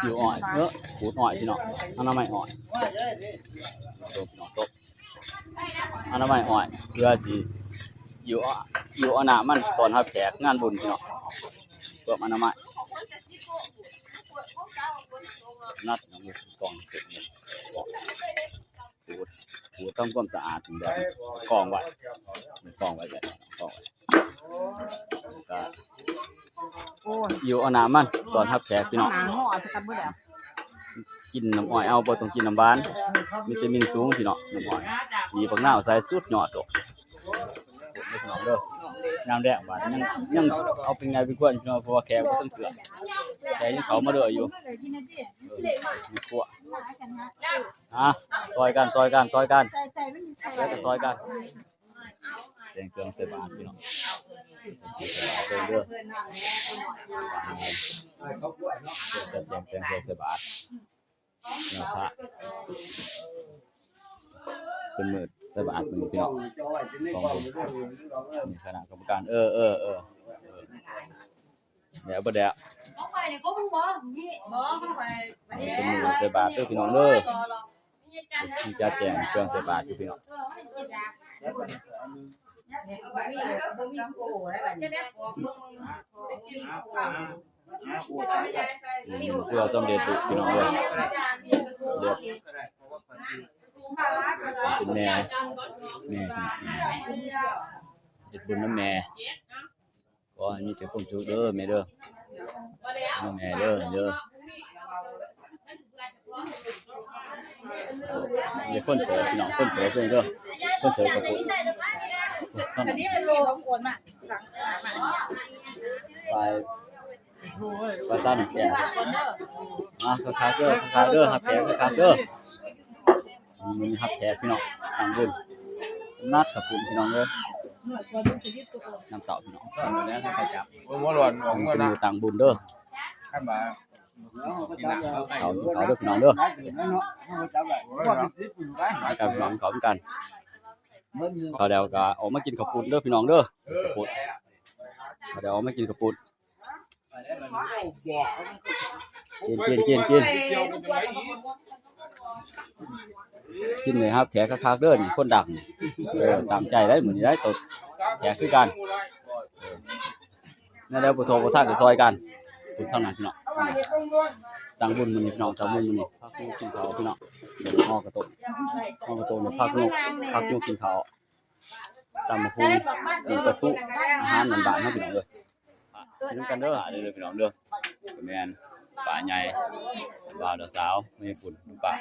ຢູ່ອ້ອຍ ເອີ ປູກອ້ອຍພີ່ນ້ອງ ອະນາໄມອ້ອຍ ອະນາໄມອ້ອຍ ເພື່ອຊິຢູ່ ຢູ່ອະນາມັນຕ້ອນຮັບແຂກງານບຸນພີ່ນ້ອງ ເພື່ອອະນາໄມ ນັດ ກອງ ຂູດ ຂູດທຳຄວາມສະອາດແບບກອງໄວ້ ກອງໄວ້ແບບ ກອງໄວ້ ກະ ໂອ້ຍ ຢູ່ອະນາມັນຕ້ອນຮັບແຂກພີ່ນ້ອງ ໜ້າງໍຊະກັນເບິດແລ້ວ ກິນນ້ຳອ້ອຍເອົາ ບໍ່ຕ້ອງກິນນ້ຳຫວານ ມີແຕ່ມີນສູງພີ່ນ້ອງ ນ້ຳອ້ອຍ ມີບັກນາວໃສ່ສຸດຍອດໂດດ ເດີພີ່ນ້ອງເດີ ຍາມແລງບາດນີ້ຍັງ ຍັງເອົາເປັນໄງເປັນຄວນພີ່ນ້ອງ ເພາະວ່າແຂກບໍ່ທັນເກືອ ແຂກຍັງເຂົ້າມາເລື້ອຍຢູ່ ເອີ ມີຄົວ ອ່ະ ຊ່ອຍກັນ ຊ່ອຍກັນ ຊ່ອຍກັນ ແລ້ວກໍຊ່ອຍກັນ ແຕ່ງເຄື່ອງໃສ່ບາດພີ່ນ້ອງ ເບິ່ງເດີ ແຕ່ງເຄື່ອງໃສ່ບາດ ເນາະ ພະ ເປັນມື້ໃສ່ບາດມື້ນີ້ພີ່ນ້ອງ ຂອງບຸນ ນີ້ຄະນະກຳມະການ ເອີ ເອີ ເອີ ເອີ ແລ້ວບໍ່ແລ້ວ ຂອງຂ້ອຍນີ້ກໍບໍ່ມີ ບໍ່ ຂອງຂ້ອຍ ເປັນມື້ໃສ່ບາດເດີພີ່ນ້ອງເດີ ມີຈັດແຈງເຄື່ອງໃສ່ບາດຢູ່ພີ່ນ້ອງ ເອີ ມັນກິນຢາ ບໍ່ມີ ບໍ່ມີໂກແລ້ວບັດນີ້ ອືມ ຖືວ່າສຳເລັດລຸພີ່ນ້ອງເອີຍ ເລັດ ເປັນແມ່ ແມ່ ເຮັດບຸນນຳແມ່ ຂໍໃຫ້ມີແຕ່ຄວາມສຸກເດີແມ່ເດີ ແມ່ເດີ ເດີ ມີຄົນເສີບພີ່ນ້ອງ ຄົນເສີບເດີ ຄົນເສີບຂອບຄຸນ ອັນນີ້ມັນມີບາງຄົນມາ ໄປ ໄປຕາມແກ່ ອ່າ ຄັກໆເດີ ຄັກໆເດີ ຮັບແຂກຄັກໆເດີ ມື້ນີ້ຮັບແຂກພີ່ນ້ອງ ຕັ້ງບຸນ ນັດຂະປຸ້ນພີ່ນ້ອງເອີຍ ນ້ຳເຕົ້າພີ່ນ້ອງ ແລ້ວໃຫ້ເຂົາຈັບ ໂອ້ຍ ຫົວຮ້ອນອອກເມືອນະ ຕັ້ງບຸນເດີ ຄັນວ່າ ເຂົ້າ ກິນເຂົ້າເດີພີ່ນ້ອງເດີ ມາກັນພີ່ນ້ອງ ເຂົ້າກັນ ເຂົ້າແລ້ວກໍອອກມາກິນເຂົ້າປຸ້ນເດີພີ່ນ້ອງເດີ ເຂົ້າປຸ້ນ ເຂົ້າແລ້ວອອກມາກິນເຂົ້າປຸ້ນ ກິນ ກິນ ກິນ ກິນ ກິນເລີຍ ຮັບແຂກຄັກໆເດີ ນີ້ຄົນດັງ ເອີ ຕາມໃຈໄດ໋ ມື້ນີ້ໄດ໋ ໂຕແຂກຄືກັນ ແນວໃດບໍ່ທົ່ວບໍ່ທັນກໍຊ່ອຍກັນ ພຸ້ນທາງນັ້ນພີ່ນ້ອງ ຕັ້ງບຸນມື້ນີ້ພີ່ນ້ອງ ຕັ້ງບຸນມື້ນີ້ ພາກຍົກກິນເຂົ້າພີ່ນ້ອງ ຫໍ່ເຂົ້າຕົ້ມ ຫໍ່ເຂົ້າຕົ້ມ ພາກຍົກ ພາກຍົກກິນເຂົ້າ ຕຳບັກຫຸ່ງ ໝູປາທູ ອາຫານບ້ານໆເຮົາພີ່ນ້ອງເອີຍ ກິນນຳກັນເດີ ເດີພີ່ນ້ອງເດີ ແມ່ນ ປ້າໃຫຍ່ ບ່າວ ສາວ ແມ່ບຸນ ປ້າ